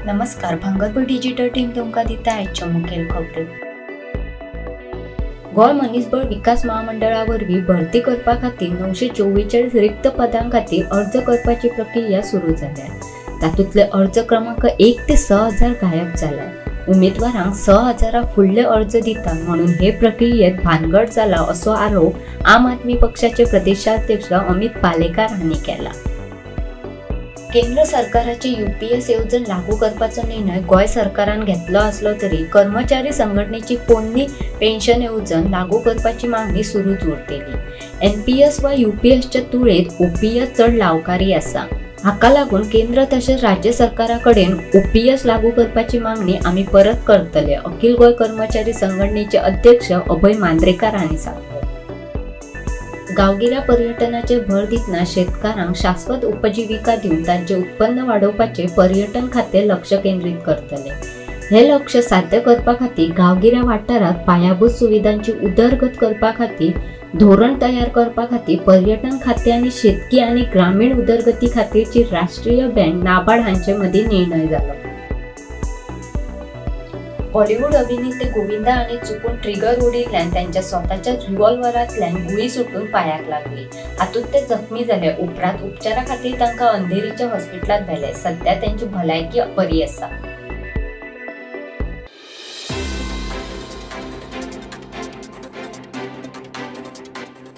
नमस्कार, भांगरभूंय digital team तुमकां दिता आयच्यो मुखेल खबरो. गोंय मनीसबळ विकास महामंडळा वरवीं भरती करपा खातीर 944 रिक्त पदां खातीर अर्ज करपाची प्रक्रिया सुरू जाल्या. तातूंतले अर्ज क्रमांक 1 ते 6000 गायब जाला. उमेदवारांक 6000 फुडले अर्ज दिता म्हणून हे प्रक्रियेत भानगड जाला असो आरोप आम आदमी पक्षाचे प्रदेशाध्यक्ष अमित पालेकार हांणी केला. केंद्र सरकाराची यूपीएस येवजण लागू करपाचो निर्णय गोंय सरकारान घेतलो आसलो तरी कर्मचारी संघटनेची पोन्नी पेन्शन येवजण लागू करपाची मागणी सुरूच उरतली. एनपीएस वा यूपीएसच्या तुळेत ओपीएस चड लावकारी आसा. हाका लागून केंद्र तशेंच राज्य सरकारा कडेन ओपीएस लागू करपाची मागणी आमी परत करतले, अखिल गोंय कर्मचारी संघटनेचे अध्यक्ष अभय मांद्रेकार हांणी सांगलें. गांवगिऱ्या पर्यटनाचेर भर दितना शेतकारांक शाश्वत उपजिविका दिवन तांचे उत्पन्न वाडोवपाचेर पर्यटन खातें लक्ष केंद्रीत करतले. हे लक्ष साध्य करपा खातीर गांवगिऱ्या वाठारांत पायाभूत सुविधांची उदरगत करपा खातीर धोरण तयार करपा खातीर पर्यटन खातें आनी शेतकी आनी ग्रामीण उदरगती खातीरची राष्ट्रीय बँक नाबार्ड हांचे मदीं निर्णय जालो. बॉलिवूड अभिनेते गोविंदा हांणी चुकून ट्रिगर ओडिल्ल्यान तांच्या स्वताच्या रिव्हॉल्वरांतल्यान गुळी सुटून पांयाक लागली. हातूंत ते जखमी जाले. उपरांत उपचारा खातीर तांकां अंधेरीच्या हॉस्पिटलांत व्हेले. सध्या तांची भलायकी बरी आसा.